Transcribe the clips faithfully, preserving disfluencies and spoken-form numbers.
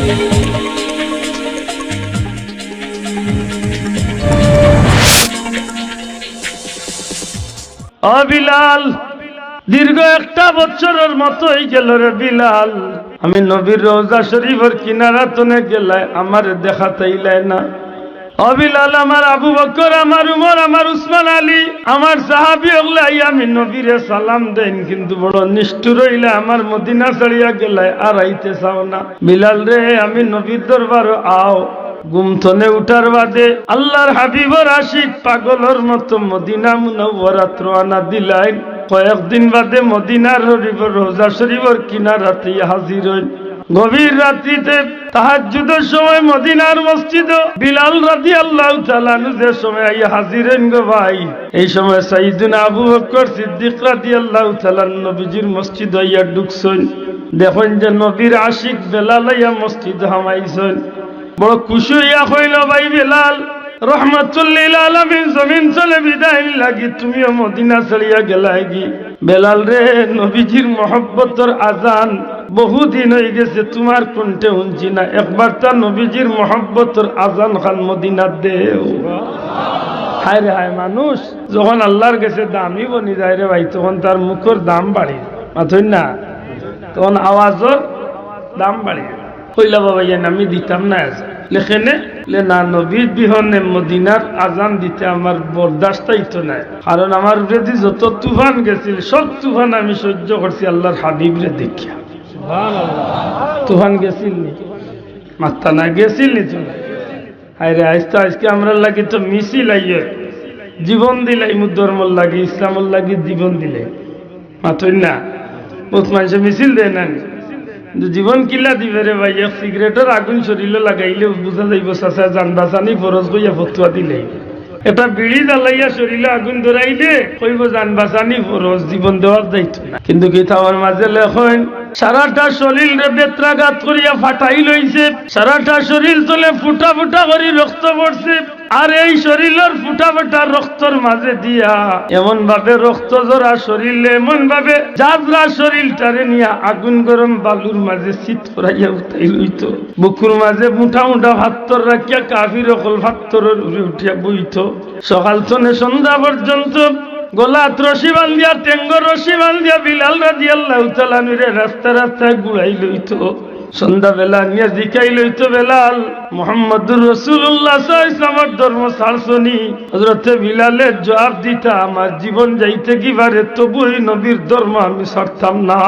ও বিলাল, দীর্ঘ একটা বছরর মতো অইগেলো রে বিলাল, আমি নবীর রওজা শরীফর কিনারা তনে গেলায়, আমারে দেখাত আইলায় না। ও বিলাল, আমার আবু বকর, আমার উমর, আমার উসমান আলী, আমার সাহাবী অকলে আইয়া আমি নবীরে সালাম দেইন, কিন্তু বড় নিষ্ঠুর অইলায়, আমার মদিনা ছাড়িয়া গেলায়, আর আইতে চাও না। বিলাল রে, আমি নবীর দরবারো আও। ঘুম তনে উঠার বাদে আল্লার হাবিবর আশিক পাগলর মতো মদিনা মুনাওয়ারাত রওয়ানা দিলাইন। কয়েকদিন বাদে মদিনার শরীফর, রওজা শরীফর কিনারাত আইয়া হাজির অইন। গভীর রাত্রিতে তাহাজ্জুদর সময় মদিনার মসজিদো বিলাল রাদিয়াল্লাহু তাআলা আনহু যে সময় আইয়া হাজির অইন গো ভাই, এই সময় সাইয়্যিদুনা আবু বকর সিদ্দিক রাদিয়াল্লাহু তাআলা আনহু নবীজির মসজিদো আইয়া ঢুকছইন। দেখইন যে নবীর আশিক বেলাল আইয়া মসজিদো হামাইছইন। বড় খুশি অইয়া কইলো, "ভাই বেলাল, রহমাতুল্লিল আলামিন জমিন তনে বিদায় নিলাগি, তুমিও মদিনা ছাড়িয়া গেলায়গি।" বেলাল রে, নবীজির মহব্বতর আজান বহুদিন অইগেছে তুমার কণ্ঠে হুনছি না, একবারতা নবীজির মহব্বতর আজান খান মদিনাত দেও। হায় রে হায়, মানুষ যখন আল্লার গেছে দামি বনি যায় রে ভাই, তখন তার মুখর দাম বাড়ি, মাতইন না, তখন আওয়াজর দাম বাড়ি। কইলা, "বাবা, ইয়ান আমি দিতাম না আজান।" লে কেনে? লে না, নবীর বিহনে মদিনার আজান দিতে আমার বরদাস্ত অইতো নায়, কারণ আমার উপরেদি যত তুফান গেছিল, সব তুফান আমি সহ্য করছি আল্লার হাবিবরে দেখিয়া। তুফান গেছিল নি? মাতরা না, গেছিল নি তুফান? হায় রে, আইজ তো, আইজকে আমরার লাগি তো মিছিল আইয়ে, জীবন দিলাইমু ধর্মর লাগি, ইসলামর লাগি জীবন দিলাইমু। মাতইন না, বউত মানষে মিছিল দেয় না নি? কিন্তু জীবন কিলা দিবে রে ভাই? এক সিগারেটর আগুন শরীলো লাগাইলে বুঝা যাইবো চাচায় জান বাচানি ফরজ কইয়া ফতুয়া দিলাইবো। একটা বিড়ি জ্বালাইয়া শরীলো আগুন ধরাইলে কইবো জান বাচানি ফরজ, জীবন দেওয়া যাইতো না। কিন্তু কিতাবর মাঝে লেখইন, সারাটা শরীলরে বেত্রাঘাত করিয়া ফাটাইল অইছে, সারাটা শরীল তনে ফুটা ফুটা করি রক্ত পড়ছে। আর এই শরীলর ফুটা ফাটা রক্তর মাঝে দিয়া এমন ভাবে রক্ত ঝরা শরীল, এমন ভাবে ঝাঁঝরা শরীলটারে নিয়া আগুন গরম বালুর মাঝে চিত করাইয়া উঠাইল অইতো। বুকুর মাঝে মুটা মুটা ফাত্তর রাখিয়া কাফির অকল ফাত্তরর উপরে উঠিয়া বইতো। সকাল তনে সন্ধ্যা পর্যন্ত গলাত রশি বান্ধিয়া, টেঙ্গো রশি বান্ধিয়া বিলাল রাদিয়াল্লাহু তাআলা আনহুরে রাস্তা রাস্তায় ঘুরাইল অইতো। সন্ধ্যাবেলা আনিয়া জিকাইল অইতো, "বেলাল, মুহাম্মাদুর রাসূলুল্লাহ সাল্লাল্লাহু আলাইহি ওয়াসাল্লামর ধর্ম ছাড়ছো নি?" হযরতে বিলালে জবাব দিতা, "আমার জীবন যাইতে কি পারে, তবু এই নবীর ধর্ম আমি ছাড়তাম না।"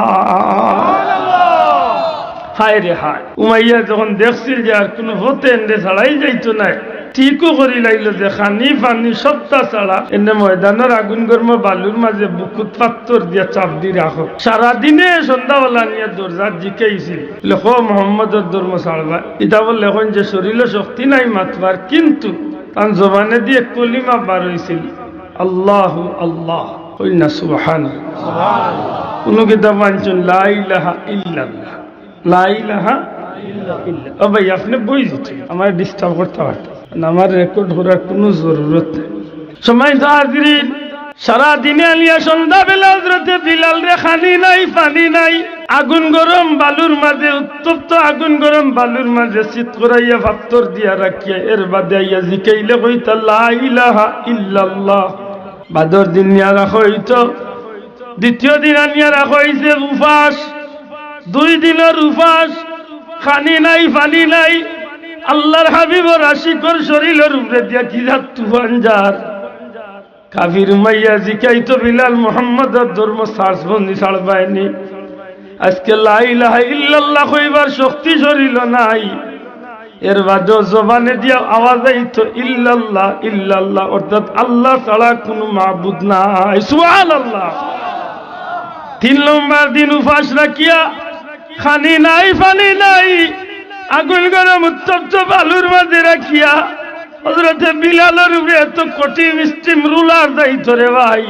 হায় রে হায়। উমাইয়া যখন দেখছিল যে আর কুনু পথে এনরে ছাড়াই যাইতো নায়, ঠিকও করি লাইলো যে খানি পানি সবতা ছাড়া এনে ময়দানর আগুন গরম বালুর মাঝে বুকুত পাত্তর দিয়া চাপ দি রাখো। সারাদিনে সন্ধ্যাবেলা নিয়া দরজাত জিকাইছিল, বলে, "কও মোহাম্মদর ধর্ম ছাড়বা?" ইতা বলে, "এখন যে শরীলো শক্তি নাই মাতবার, কিন্তু তান জবানেদি এক কলিমা বার অইছিল, আল্লাহু আল্লাহ।" কইন না সুবহানাল্লাহ। কুনু কিতাব আনছইন, লা ইলাহা ইল্লাল্লাহ। লা ইলাহা ইল্লাল্লাহ। ও ভাই, আপনে বই দিতে, আমারে disturb করতা পারতা না, আমার record করার কুনু জরুরত নাই। সম্মানিত হাজিরিন, সারা দিনে আনিয়া সন্ধ্যাবেলা হযরতে বিলালরে খানি নাই, পানি নাই, আগুন গরম বালুর মাঝে, উত্তপ্ত আগুন গরম বালুর মাঝে চিত করাইয়া পাত্তর দিয়া রাখিয়া এর বাদে আইয়া জিকাইলে কইতা, "লা ইলাহা ইল্লাল্লাহ।" বাদর দিন নিয়া রাখা অইতো, দ্বিতীয় দিন আনিয়া রাখা অইছে উপাস, দুই দিনর উপাস, খানি নাই, পানি নাই। আল্লাহর হাবিবর আশিকর শরীলর উপরে দিয়া কি জাত তুফান যার। কাফির উমাইয়া জিকাইতো, "বিলাল, মুহাম্মদর ধর্ম ছাড়ছনি ছাড়বায়নি? আইজকে লা ইলাহা ইল্লাল্লাহ কইবার শক্তি শরীলো নাই।" এর বাদেও জবানে দিয়া আওয়াজ আইতো, "ইল্লাল্লাহ, ইল্লাল্লাহ", অর্থাৎ আল্লাহ ছাড়া কুনু মাবুদ নাই। সুবহানাল্লাহ। তিন নম্বর দিন উপাস রাখিয়া, খানি নাই, পানি নাই, আগুন গরম উত্তপ্ত বালুর মাঝে রাখিয়া, হযরতে বিলালর উপরে এত কঠিন steam roller যাইতো রে ভাই।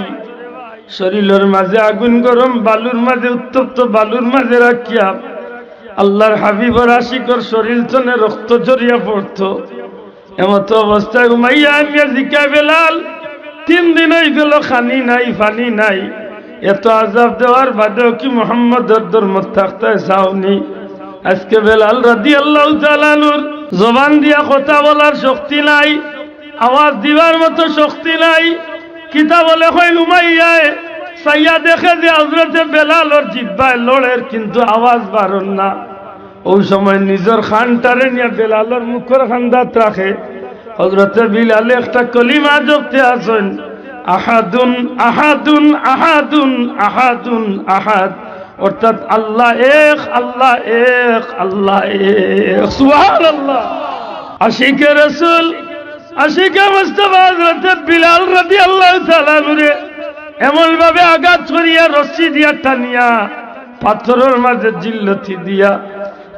শরীলর মাঝে আগুন গরম বালুর মাঝে, উত্তপ্ত বালুর মাঝে রাখিয়া আল্লাহর হাবিবর আশিকর শরীল তনে রক্ত ঝরিয়া পড়তো। এমতো অবস্থায় উমাইয়া আনিয়া জিকায়, "বেলাল, তিন দিন অইগেলো খানি নাই, পানি নাই, এত আজাব দেওয়ার বাদেও কি মুহাম্মদর ধর্মত থাকতায় চাওনি?" আজকে বেলাল রাদিয়াল্লাহু তাআলা আনহুর জবান দিয়া কথা বলার শক্তি নাই, আওয়াজ দিবার মতো শক্তি নাই। কিতা বলে কইন, উমাইয়ায় চাইয়া দেখে যে হযরতে বেলালর জিব্বায় লড়ের, কিন্তু আওয়াজ বারর না। অউ সময় নিজর কানটারে নিয়া বেলালর মুখর কান্দাত রাখে। হযরতে বিলালে একটা কলিমা জপতে আছইন, আহাদুন, আহাদুন, আহাদুন, আহাদুন, আহাদ। অর্থাৎ আল্লাহ এক, আল্লাহ এক, আল্লাহ এক। সুবহানাল্লাহ। আশিকে রাসূল, আশিকে মুস্তাফা হযরতে বিলাল রাদিয়াল্লাহু তাআলা আনহুরে এমন ভাবে আঘাত করিয়া, রশি দিয়া টানিয়া, পাথরর মাঝে জিল্লতি দিয়া,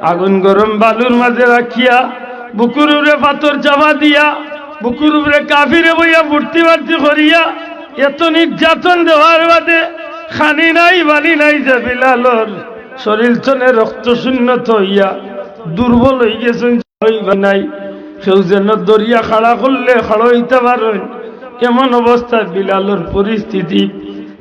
আগুন গরম বালুর মাঝে রাখিয়া, বুকুর উপরে পাথর চাপা দিয়া, বুকুর উপরে কাফিরে বইয়া ফুর্তি বার্তি করিয়া, এত নির্যাতন দেওয়ার বাদে খানি নাই, পানি নাই যে বিলালর শরীর তনে রক্ত শূন্যত অইয়া দুর্বল অইগেছইন, নাই। কেউ যেন ধরিয়া খাড়া করলে খাড়া অইতা পারইন, এমন অবস্থায় বিলালর পরিস্থিতি।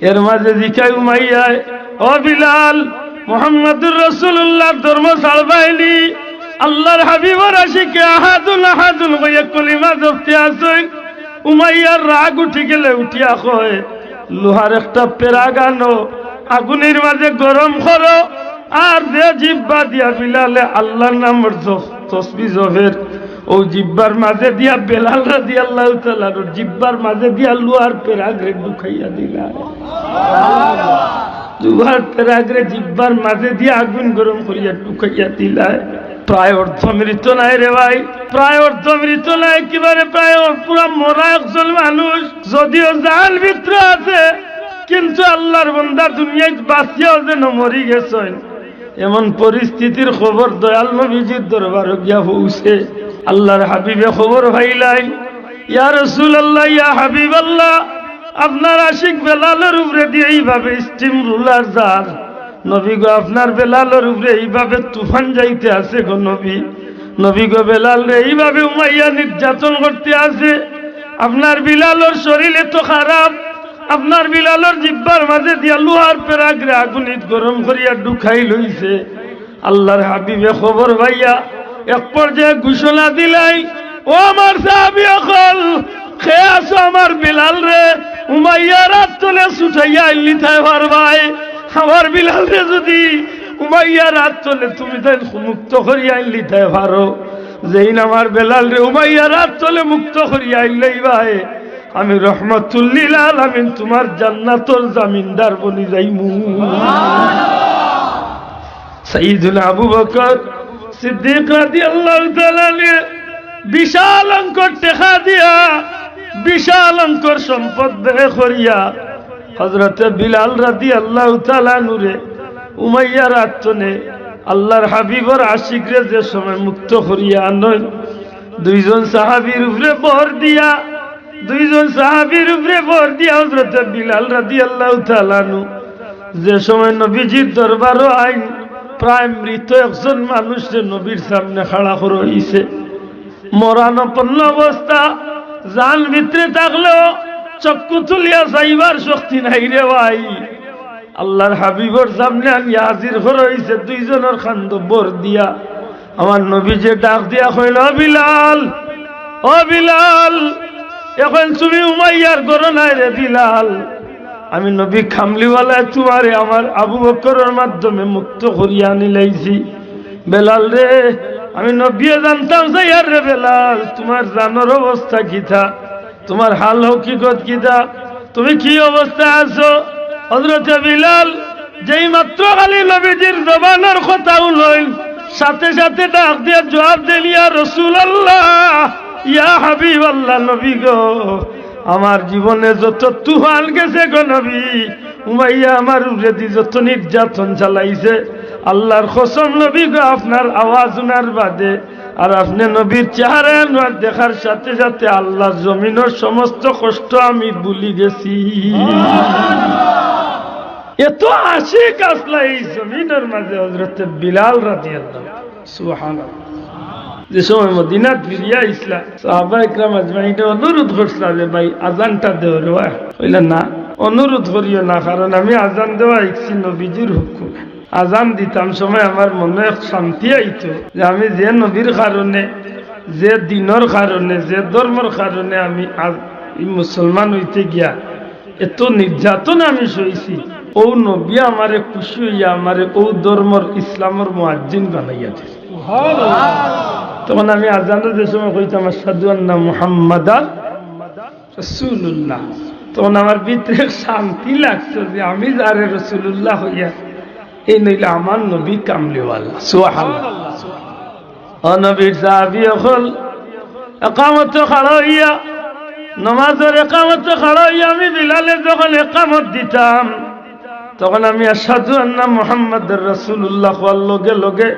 এর মাঝে জিকায় উমাইয়ায়, "ও বিলাল, মুহাম্মাদুর রাসূলুল্লাহর ধর্ম ছাড়বায়নি?" আল্লাহর হাবিবর আশিকে আহাদুন আহাদুন কইয়া কলিমা জপতে আছইন। উমাইয়ার রাগ উঠি গেলে উঠিয়া কয়, "লোহার একটা পেরাগ আনো, আগুনের মাঝে গরম করো, আর যে জিব্বা দিয়া বিলালে আল্লাহর নামর জপ-, তসবি জপের, অউ জিব্বার মাঝে দিয়া বেলাল রাদিয়াল্লাহু তাআলা আনহুর জিব্বার মাঝে দিয়া লোহার পেরাগরে ঢুকাইয়া দিলায়।" লোহার পেরাগরে জিব্বার মাঝে দিয়া আগুন গরম করিয়া ঢুকাইয়া দিলায়। প্রায় অর্ধমৃত নায় রে ভাই, প্রায় অর্ধমৃত নায়, একেবারে প্রায় পুরা মরা একজন মানুষ। যদিও জান ভিতরে আছে, কিন্তু আল্লাহর বন্দা দুনিয়াত বাঁচিয়াও যেন মরি গেছইন। এমন পরিস্থিতির খবর দয়াল নবীজির দরবারো গিয়া পৌঁছে। আল্লাহর হাবিবে খবর পাইলাইন, "ইয়া রাসূলুল্লাহ, ইয়া হাবিবাল্লাহ, আপনার আশিক বেলালর উপরে দিয়া এইভাবে steam roller যার। নবী গো, আপনার বেলালর উপরে এইভাবে তুফান যাইতে আছে গো নবী। নবী গো, বেলালরে এইভাবে উমাইয়া নির্যাতন করতে আছে। আপনার বিলালর শরীর এত খারাপ, আপনার বিলালর জিব্বার মাঝে দিয়া লোহার পেরাগরে আগুনিত গরম করিয়া ঢুকাই লইছে।" আল্লাহর হাবিবে খবর পাইয়া এক পর্যায়ে ঘোষণা দিলাইন, "ও আমার সাহাবী অকল, কে আছো আমার বেলালরে উমাইয়ার আত তনে ছুটাইয়া আইনলিতায় পারবায়? আমার বেলালরে যদি উমাইয়ার আত তনে তুমি তাইন মুক্ত করিয়া আইনলিতায় পারো, যেইন আমার বেলালরে উমাইয়ার আত তনে মুক্ত করিয়া আইনলাইবায়, আমি রহমাতুল্লিল আলামিন তুমার জান্নাতর জামিনদার বনি যাইমু।" সাইয়্যিদুনা আবু বকর সিদ্দিক রাদিয়াল্লাহু তাআলা আনহু বিশাল অঙ্কর টেকা দিয়া, বিশাল অঙ্কর সম্পদ ব্যয় করিয়া হযরতে বিলাল রাদিয়াল্লাহু তাআলা আনহুরে উমাইয়ার আত তনে আল্লাহর হাবিবর আশিকরে যে সময় মুক্ত করিয়া আনইন, দুইজন সাহাবীর উপরে ভর দিয়া, দুইজন সাহাবীর উপরে ভর দিয়া হযরতে বিলাল রাদিয়াল্লাহু তাআলা আনহু যে সময় নবীজির দরবারো আইন, প্রায় মৃত একজন মানুষরে নবীর সামনে খাড়া করা অইছে। মরণাপন্ন অবস্থা, জান ভিতরে থাকলেও চক্ষু তুলিয়া চাইবার শক্তি নাই রে ভাই। আল্লাহর হাবিবর সামনে আনিয়া হাজির করা অইছে দুইজনর কান্দো ভর দিয়া। আমার নবীজিয়ে ডাক দিয়া কইল, "ও বিলাল, ও বিলাল, অখন তুমি উমাইয়ার ঘরো নায় রে বিলাল। আমি নবী কামলিওয়ালায় তুমারে আমার আবু বকরর মাধ্যমে মুক্ত করিয়া আনিলাইছি।" বেলাল রে, আমি নবীয়ে জানতাম চাইয়ার রে বেলাল, তুমার জানর অবস্থা কিতা, তুমার হাল হকিকত কিতা, তুমি কি অবস্থায় আছো? হযরতে বিলাল যেই মাত্র খালি নবীজির জবানর কথা হুনইন, সাথে সাথে ডাক দিয়া জুয়াব দেইন, "ইয়া রাসূলুল্লাহ, ইয়া হাবিবাল্লাহ, নবী গো, আমার জীবনে যত তুফান গেছে গো নবী, উমাইয়া আমার উপরেদি যত নির্যাতন চালাইছে, আল্লাহর কসম নবী গো, আপনার আওয়াজ হুনার বাদে আর আপনে নবীর চেহারা আনোয়ার দেখার সাথে সাথে আল্লাহর জমিনর সমস্ত কষ্ট আমি ভুলি গেছি।" এত আশিক আছলা এই জমিনর মাঝে হযরতে বিলাল রাদিয়াল্লাহু, সুবহানাল্লাহ। যে সময় মদিনাত ফিরিয়া আইছলা, সাহাবা একরাম আজমাইনে অনুরোধ করছলা যে, "ভাই, আজানটা দেও রে ভাই।" কইলা, "না, অনুরোধ করিও না, কারণ আমি আজান দেওয়া শিখছি নবীজির হুকুমে।" আজান দিতাম সময় আমার মনো এক শান্তি আইতো যে আমি যে নবীর কারণে, যে দ্বীনর কারণে, যে ধর্মর কারণে আমি আজ ই মুসলমান অইতে গিয়া এত নির্যাতন আমি সইছি, অউ নবী আমারে খুশি অইয়া আমারে অউ ধর্মর ইসলামর মুয়াজ্জিন বানাইয়া দিছে। তখন আমি আজানো যে সময় কইতাম, "আশহাদু আন্না মুহাম্মাদার রাসূলুল্লাহ।" তখন আমার ভিতরে শান্তি লাগতো যে আমি যারে রাসূলুল্লাহ কইয়ার, এইন অইলা আমার নবী কামলিওয়ালা। সুবহানাল্লাহ। ও নবীর সাহাবী অকল, একামতো খাড়া অইয়া, নমাজর একামতো খাড়া অইয়া আমি বিলালে যখন একামত দিতাম, তখন আমি আশহাদু আন্না মুহাম্মাদার রাসূলুল্লাহ কওয়ার লগে লগে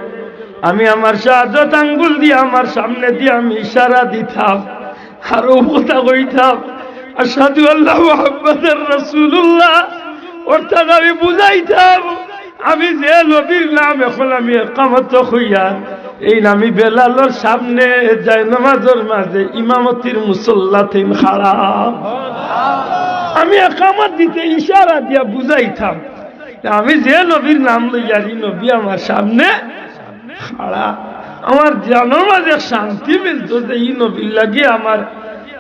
আমি আমার শাহাদত আঙ্গুল দিয়া আমার সামনে দিয়া আমি ইশারা দিতাম। আর অউ কথা কইতাম, "আশহাদু আন্না মুহাম্মাদার রাসূলুল্লাহ", অর্থাৎ আমি বুঝাইতাম, আমি যে নবীর নাম এখন আমি একামতো কইয়ার, এইন আমি বেলালর সামনে জায়নামাজর মাঝে ইমামতির মুসল্লাত এইন খাড়া। আমি একামত দিতে ইশারা দিয়া বুঝাইতাম, আমি যে নবীর নাম লইয়ার, ই নবী আমার সামনে খাড়া। আমার জানর মাঝে এক শান্তি মিলতো যে ই নবীর লাগি আমার,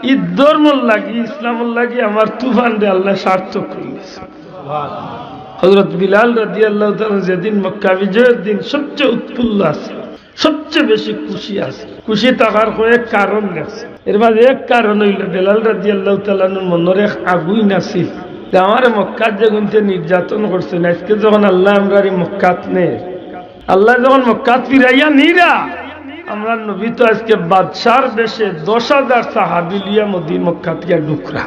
ই ধর্মর লাগি, ইসলামর লাগি আমার তুফানরে আল্লায় সার্থক করি দিছে। হযরত বিলাল রাদিয়াল্লাহু তাআলা যেদিন মক্কা বিজয়র দিন সবচেয়ে উৎফুল্ল আছে, সবচেয়ে বেশি খুশি আছে। খুশি থাকার কয়েক কারণ লেখছে। এর মাঝে এক কারণ অইলো বেলাল রাদিয়াল্লাহু তাআলা আনহুর মনর এক আগুইন আছিল যে আমারে মক্কাত যেগুইনতে নির্যাতন করছইন, আইজকে যখন আল্লায় আমরারে মক্কাত নের, আল্লায় যখন মক্কাত ফিরাইয়া নিরা, আমরার নবী তো আইজকে বাদশার বেশে দশ হাজার সাহাবী লইয়া মদি-, মক্কাত গিয়া ঢুকরা।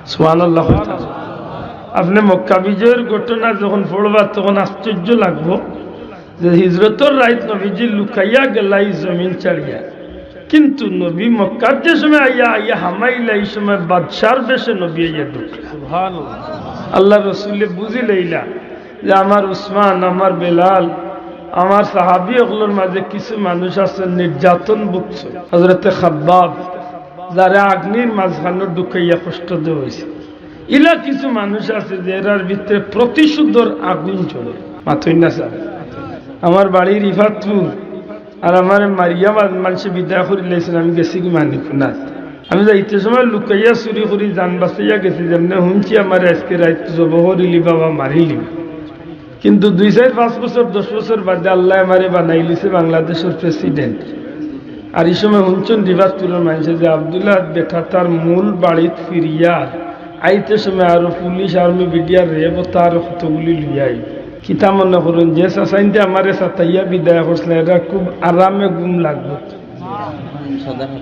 সুবহানাল্লাহ। আপনে মক্কা বিজয়র ঘটনা যখন পড়বা তখন আশ্চর্য লাগবো যে হিজরতর রাইত নবীজি লুকাইয়া গেলা ই জমিন ছাড়িয়া, কিন্তু নবী মক্কাত যে সময় আইয়া, আইয়া হামাইলা, ই সময় বাদশার বেশে নবী আইয়া ঢুকলা। সুবহানাল্লাহ। আল্লার রসুলে বুঝি লইলা যে আমার উসমান, আমার বেলাল, আমার সাহাবী অকলর মাঝে কিছু মানুষ আছে নির্যাতন ভুগছে। হযরতে খাব্বাব, যারে আগ্নির মাঝখানো ঢুকাইয়া কষ্ট দেওয়া অইছে। ইলা কিছু মানুষ আছে যে এরার ভিতরে প্রতিশোধর আগুন জ্বলে। মাতইন না স্যার। আমার বাড়ি রিফাতপুর, আর আমারে মারিয়া মা-, মানষে বিদায় করি লাইছইন, আমি গেছি কি মানিক না। আমি যাইতে সময় লুকাইয়া চুরি করি জান বাঁচাইয়া গেছি, যেমনে হুনছি আমারে আইজকে রাইত জবো করিলিবা বা মারিলিবা। কিন্তু দুই, চাইর, পাঁচ বছর, দশ বছর বাদে আল্লায় আমারে বানাইলিছে বাংলাদেশর প্রেসিডেন্ট। আর ই সময় হুনছইন রিফাতপুরর মানষে যে আব্দুল্লাহ বেটা তার মূল বাড়িত ফিরিয়া আইতে সময় আরো পুলিশ, আর্মি, বিডিআর, র‍্যাব ও তার কতগুলি লইয়া আইব। কিতা মনে করইন যে চাচাইন্তে আমারে সাতাইয়া বিদায় করছিলা, এরা খুব আরামে ঘুম লাগবো।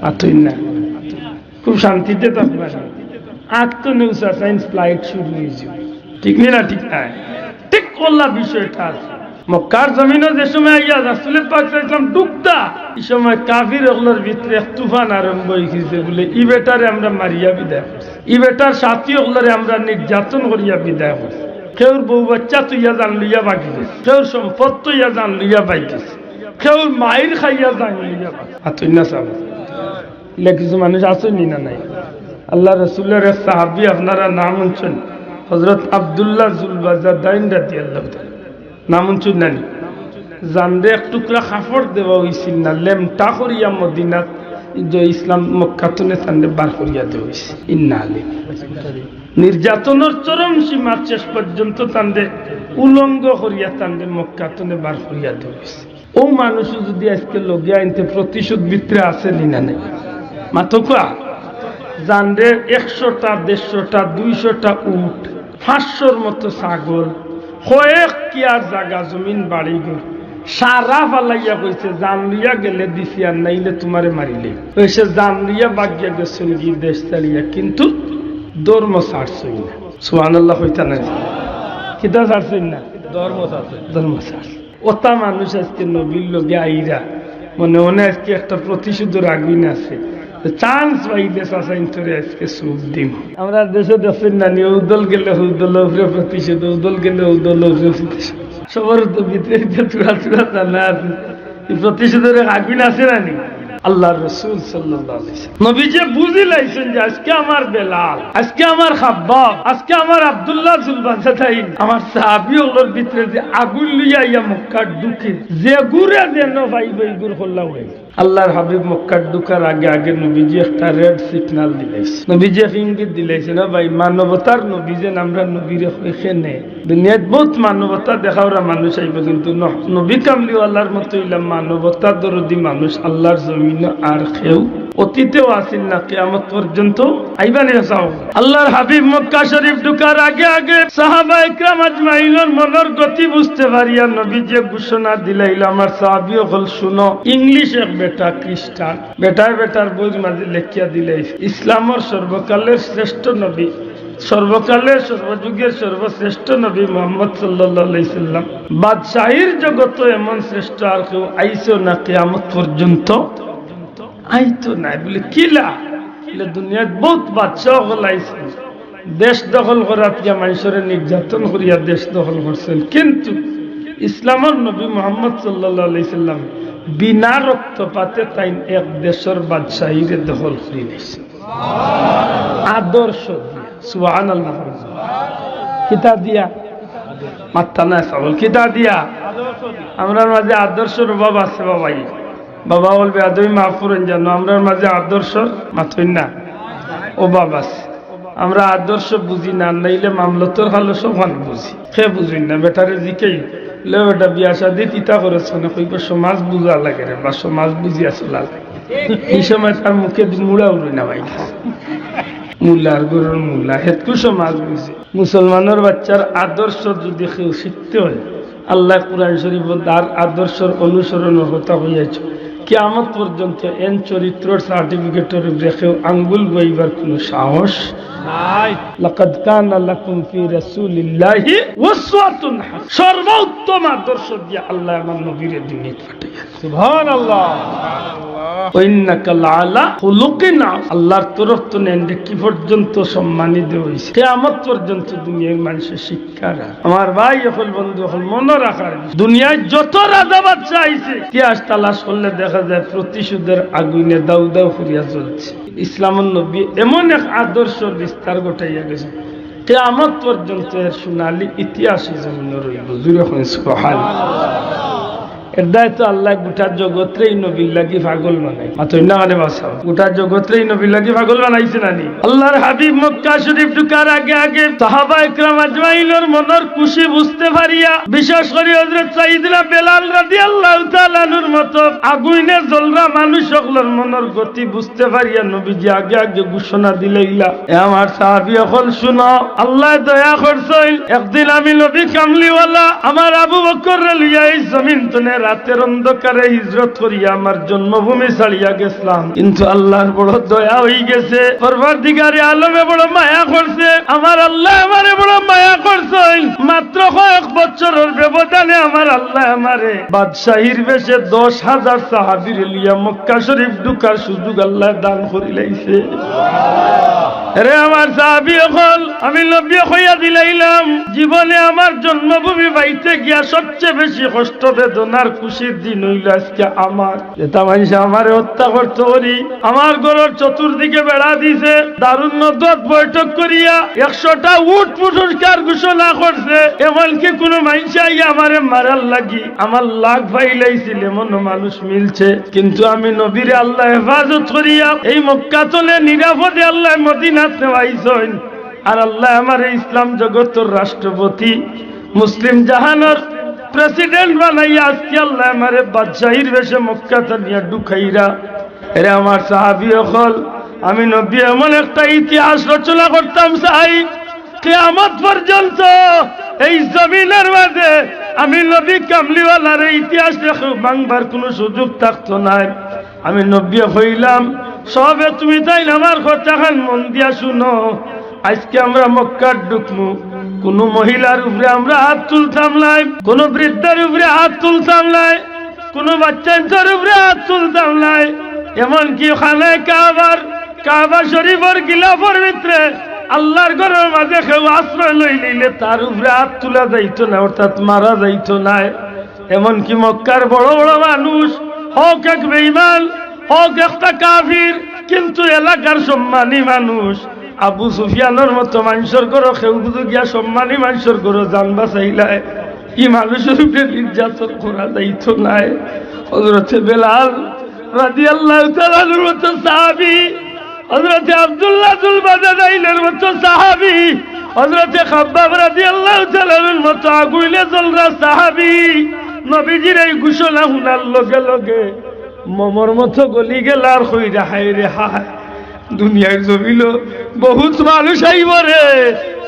আতই না। খুব শান্তিতে থাকবা। আত তো নেউসা সাইন্স ফ্লাইট শুরু অইছে। ঠিক নি না? ঠিক নাই? ঠিক অলা বিষয়টা আছে। মক্কার জমিনো যে সময় আইয়া রাসূলে পাক সাল্লাল্লাহু আলাইহি ওয়াসাল্লাম ঢুকতা, ই সময় কাফির অকলর ভিতরে এক তুফান আরম্ভ অইগেছে বুলে, "ই বেটারে আমরা মারিয়া বিদায় করছি, ই বেটার সাথী অকলরে আমরা নির্যাতন করিয়া বিদায় করছি।" কেউর বউ বাচ্চা থইয়া জান লইয়া ভাগি গেছে, কেউর সম্পদ থইয়া জান লইয়া ভাগি গেছে, কেউর মাইর খাইয়া জান লইয়া ভাগি গেছে। আতই না সাব। ইলা কিছু মানুষ আছইন নি না নাই? আল্লার রসুলর এক সাহাবী, আপনারা নাম হুনছইন, হযরত আব্দুল্লাহ জুলবাজাদাইন রাদিয়াল্লাহু তাআলা। নাম হুনছইন না নি? জানরে এক টুকরা কাপড় দেওয়া অইছিল না, লেমটা করিয়া মদিনাত যে ইসলাম মক্কা তনে তানরে বার করিয়া দেওয়া অইছে। ইন্না লিল্লাহি। নির্যাতনর চরম সীমা শেষ পর্যন্ত তানরে উলঙ্গ করিয়া তানরে মক্কা তনে বার করিয়া দেওয়া অইছে। অউ মানুষ যুদি আইজকে লগে আইন্তে প্রতিশোধ ভিতরে আছে নি না নাই? মাতউক্কা। জানরে একশোটা, দেড়শোটা, দুইশোটা উট, পাঁচশোর মতো ছাগল, কয়েক কিয়ার জাগা জমিন বাড়ি ঘর, সারা ফালাইয়া কইছে, "জান লইয়া গেলে দিছি আর নাইলে তুমারে মারিলে।" কইছে, জান লইয়া ভাগিয়া গেছইন গি দেশ ছাড়িয়া, কিন্তু ধর্ম ছাড়ছইন না। সুবহানাল্লাহ কইতা নাই? কিতা ছাড়ছইন না? ধর্ম ছাড়ছইন। ধর্ম ছাড়ছইন। অতা মানুষ আইজকে নবীর লগে আইরা, মনে মনে আইজকে একটা প্রতিশোধর আগুইন আছে, তো chance পাইলে চাচাইন্তরে আইজকে চুপ দিমু। আমরা দেশো দেখছইন না নি, অউ দল গেলে হউ দলর উপরে প্রতিশোধ, অউ দল গেলে অউ দলর উপরে প্রতিশোধ। সবর তো ভিতরে ভিতরে থুড়া থুড়া জানা আছে, ই প্রতিশোধর এক আগুইন আছে না নি? আল্লাহর রসুল সাল্লাল্লাহু আলাইহি ওয়াসাল্লাম। নবীজি বুঝিলাইছইন যে আজকে আমার বেলাল, আজকে আমার খাব্বাব, আজকে আমার আব্দুল্লাহ জুলবাজাতাইন, আমার সাহাবী অকলর ভিতরে যে আগুইন লইয়া আইয়া মক্কাত ঢুকির, যেগুরে যেন পাইবো, ইগুর কল্লা উড়াইবো। আল্লাহর হাবিব মক্কাত ঢুকার আগে আগে নবীজি একটা red signal দিলাইছইন, নবীজি এক ইঙ্গিত দিলাইছইন, "ও ভাই, মানবতার নবী যেন আমরা নবীরে কই কেনে।" দুনিয়াত বউত মানবতা দেখাওরা মানুষ আইবো, কিন্তু ন-, নবী কামলিওয়ালার মতো ইলা মানবতা দরদি মানুষ আল্লাহর জমিনো আর কেউ অতীতেও আছিল না, কিয়ামত পর্যন্ত আইবা নি। চাও, আল্লাহর হাবিব মক্কা শরীফ ঢুকার আগে আগে সাহাবা একরাম আজমাইনর মনর গতি বুঝতে পারিয়া নবীজি ঘোষণা দিলাইলা, "আমার সাহাবী অকল শুনো, ইংলিশ এক বেটা খ্রিস্টান, বেটায় বেটার বইর মাঝে লেখিয়া দিলে ইসলামর সর্বকালের শ্রেষ্ঠ নবী, সর্বকালের সর্বযুগের সর্বশ্রেষ্ঠ নবী মোহাম্মদ সাল্লাল্লাহু আলাইহি সাল্লাম, বাদশাহীর জগতো এমন শ্রেষ্ঠ আর কেউ আইছো না কিয়ামত পর্যন্ত, আইতো নায়।" বলে, "কিলা?" বলে, "দুনিয়াত বউত বাদশা অকল আইছইন, দেশ দখল করাত গিয়া মানষরে নির্যাতন করিয়া দেশ দখল করছইন, কিন্তু ইসলামর নবী মোহাম্মদ সাল্লাল্লাহু আলাইহি সাল্লাম বিনা রক্তপাতে তাইন এক দেশর বাদশাহীরে দখল করি নিছে।" আদর্শ দিয়া। সুবহানাল্লাহ। কিতা দিয়া? মাত্তা না সবল। কিতা দিয়া? আমরার মাঝে আদর্শর অভাব আছে বাবাই। বাবা অকল বেয়াদবি মাফ করইন জানো, আমরার মাঝে আদর্শর মাতইন না অভাব আছে। আমরা আদর্শ বুঝি না, নাইলে মামলতর খালো সবখান বুঝি। কে বুঝইন না, বেটারে জিকাই, "লে বেটা, বিয়া শাদি কিতা করছ কেনে?" কইবো, "সমাজ বুঝা লাগে রে বা, সমাজ বুঝিয়া চলা লাগে।" এই সময় তার মুখে দি মুড়া উড়ি না ভাই, মুলার গরুর মুলা, হেতকু সমাজ বুঝে। মুসলমানর বাচ্চার আদর্শ যদি কেউ শিখতে হয়, আল্লাহ কোরআন শরীফ তার আদর্শর অনুসরণর কথা কইয়াছে। কিয়ামত পর্যন্ত এন চরিত্রর সার্টিফিকেটর উপরে কেউ আঙ্গুল বইবার কোনো সাহস নাই। লাকাদ কানা লাকুম ফি রাসূলিল্লাহি উসওয়াতুন হাসানাহ। সর্বোত্তম আদর্শ দিয়া আল্লাহ আমার নবীরে দুনিয়াত পাঠাইয়া। সুবহানাল্লাহ। ওয়া ইন্নাকা লাআলা খুলুকিন আযীম। আল্লাহর তরফ তো নেন কি পর্যন্ত সম্মানিত হইছে। কিয়ামত পর্যন্ত দুনিয়ার মানুষের শিক্ষা। আমার ভাই অকল, বন্ধু অকল, মনো রাখার বিষয়। দুনিয়ায় যত রাজা বাদশা আইছে, ইতিহাস তালাশ করলে দেখা যায় প্রতিশোধের আগুনে দাউ দাউ করিয়া জ্বলছে। ইসলামর নবী এমন এক আদর্শ বিস্তার ঘটাইয়া গেছে, কিয়ামত পর্যন্ত এর সোনালী ইতিহাস এই জমিনে রইব। জুরে কইন সুবহানাল্লাহ। এর দায় তো আল্লাহ গোটা জগতরে এই নবীর লাগি পাগল বানাই। মাতইন না মানে বাসাও। গোটা জগতরে এই নবীর লাগি পাগল বানাইছে না নি? আল্লাহর হাবিব মক্কা শরীফ ঢুকার আগে আগে সাহাবা একরাম আজমাইনর মনর খুশি বুঝতে পারিয়া, বিশেষ করি হযরত সাইয়েদনা বেলাল রাদিয়াল্লাহু তাআলা আনহুর মতো আগুইনে জ্বলরা মানুষ অকলর মনর গতি বুঝতে পারিয়া নবীজি আগে আগে ঘোষণা দিলাইলা, "এ আমার সাহাবী অকল শুনো, আল্লাহ দয়া করছইন।" একদিন আমি নবী কামলিওয়ালা, আমার আবু বকররে লইয়া এই জমিন তনে রাতের অন্ধকারে হিজরত করিয়া আমার জন্মভূমি ছাড়িয়া গেছলাম, কিন্তু আল্লাহর বড় দয়া হই গেছে, পরওয়ারদিগারে আলমে বড় মায়া করছে, আমার আল্লাহ আমারে বড় মায়া করছইন। মাত্র কয়েক বছরর ব্যবধানে আমার আল্লাহ আমারে বাদশাহীর বেশে দশ হাজার সাহাবীরে লইয়া মক্কা শরীফ ঢুকার সুযোগ আল্লাহ দান করিলাইছে। রে আমার সাহাবী অকল, আমি নবী কইয়া দিলাইলাম, জীবনে আমার জন্মভূমি বাইতে গিয়া সবচেয়ে বেশি কষ্ট বেদনার খুশির দিন হইল আজকে আমার। যেটা মানুষ আমারে হত্যা করতে করি, আমার ঘরর চতুর্দিকে বেড়া দিছে, দারুন নদওয়াত বৈঠক করিয়া একশোটা উট পুরস্কার ঘোষণা করছে, এমনকি কোনো মানুষ আইয়া আমারে মারার লাগি আমার লাগ ফাইলাইছিল, এমনও মানুষ মিলছে, কিন্তু আমি নবীরে আল্লাহ হেফাজত করিয়া এই মক্কা তনে নিরাপদে আল্লাহ মদিনাত নেওয়াইছইন। আর আল্লাহ আমারে ইসলাম জগতর রাষ্ট্রপতি, মুসলিম জাহানর প্রেসিডেন্ট বানাইয়া আজকে আল্লাহ আমারে বাদশাহীর বেশে মক্কা তানিয়া ঢুকাইরা। এরে আমার সাহাবী অকল, আমি নবী এমন একটা ইতিহাস রচনা করতাম চাই, কিয়ামত পর্যন্ত এই জমিনর মাঝে আমি নবী কামলিওয়ালার এই ইতিহাস লেখা ভাঙবার কোনো সুযোগ থাকতো নায়। আমি নবীয়ে কইলাম, "সবে তুমি তাইন আমার কথাখান মন দিয়া শুনো, আজকে আমরা মক্কাত ঢুকমু, কোনো মহিলার উপরে আমরা হাত তুলতাম নায়, কোনো বৃদ্ধার উপরে হাত তুলতাম নায়, কোনো বাচ্চাইন্তর উপরে হাত তুলতাম নায়, এমনকি খানায়ে কাবার, কাবা শরীফর গিলাফর ভিতরে আল্লাহর ঘরর মাঝে কেউ আশ্রয় লই লইলে তার উপরে হাত তুলা যাইতো না, অর্থাৎ মারা যাইতো নায়।" এমনকি মক্কার বড় বড় মানুষ, হক এক বেঈমান, হক একটা কাফির, কিন্তু এলাকার সম্মানী মানুষ। আবু সুফিয়ানর মতো মানষর ঘরো কেউ যদি গিয়া সম্মানী মানষর ঘরো জান বাঁচাইলায়, ই মানষর উপরে নির্যাতন করা যাইতো নায়। হযরতে বেলাল রাদিয়াল্লাহু তাআলা আনহুর মতো সাহাবী, হযরতে আব্দুল্লাহ যুল বাদানাইনের মতো সাহাবী, হযরতে খাব্বাব রাদিয়াল্লাহু তাআলা আনহুর মতো আগুইনে জ্বলরা সাহাবী, নবীজির এই ঘোষণা হুনার লগে লগে মমর মতো গলি গেলা আর কইরা, হায় রে হায়, দুনিয়ার জমিনো বহুত মানুষ আইবো রে,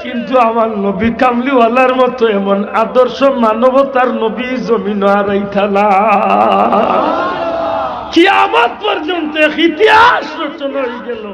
কিন্তু আমার নবী কামলিওয়ালার মতো এমন আদর্শ মানবতার নবী জমিনো আর আইতা না। কিয়ামত পর্যন্ত এক ইতিহাস রচনা অইগেলো।